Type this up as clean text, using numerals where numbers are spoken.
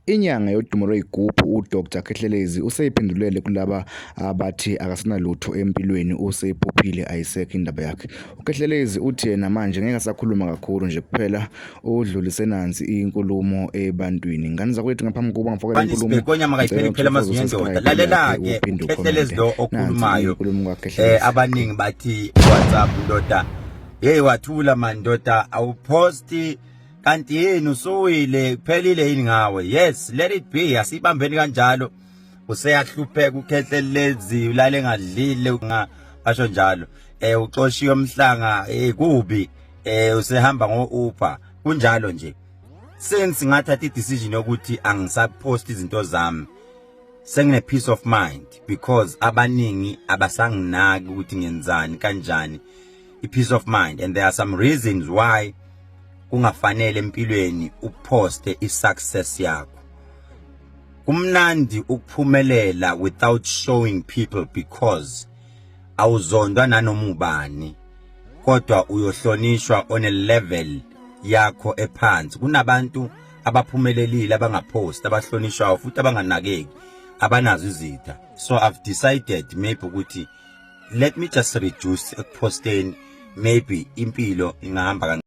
Inyanga yodumo lwey'gubhu uDr Khehlelezi useyiphendulele kulaba abathi akasenalutho empilweni useyiphuphile ayisekho indaba yakhe. UKhehlelezi uthi yena manje ngeke asakhuluma kakhulu nje kuphela udlulise nansi inkulumo ebantwini. Ngane zakwethu ngaphambi kokuba ngifakele inkulumo Bekonya makayipheli phela amazinyo endoda. Lalela-ke uKhehlelezi lo okhulumayo. Abaningi bathi WhatsApp ndoda. Hey wathula man ndoda awuposti kanti yini usuwile kuphelile yini ngawe. Yes, let it be asibambeni kanjalo. Useyahlupheka uKhehlelezi ulale engadlile nga basho njalo. Uxoshiwe umhlanga kubi usehamba ngo Uber kunjalo nje. Since ngathatha i-decision yokuthi angisapost izinto zami sengine peace of mind because abaningi abasanginaki ukuthi ngenzani kanjani i-peace of mind and there are some reasons why kungafanele empilweni uposte i-success yakho. Kumnandi ukuphumelela without showing people because awuzondwa nanoma ubani kodwa uyohlonishwa on a level yakho ephansi. Kunabantu abaphumelelile abangapost abahlonishwayo futhi abanganakeki abanazo izitha. So I've decided maybe ukuthi let me just reduce ekuposteni, maybe impilo ingahamba.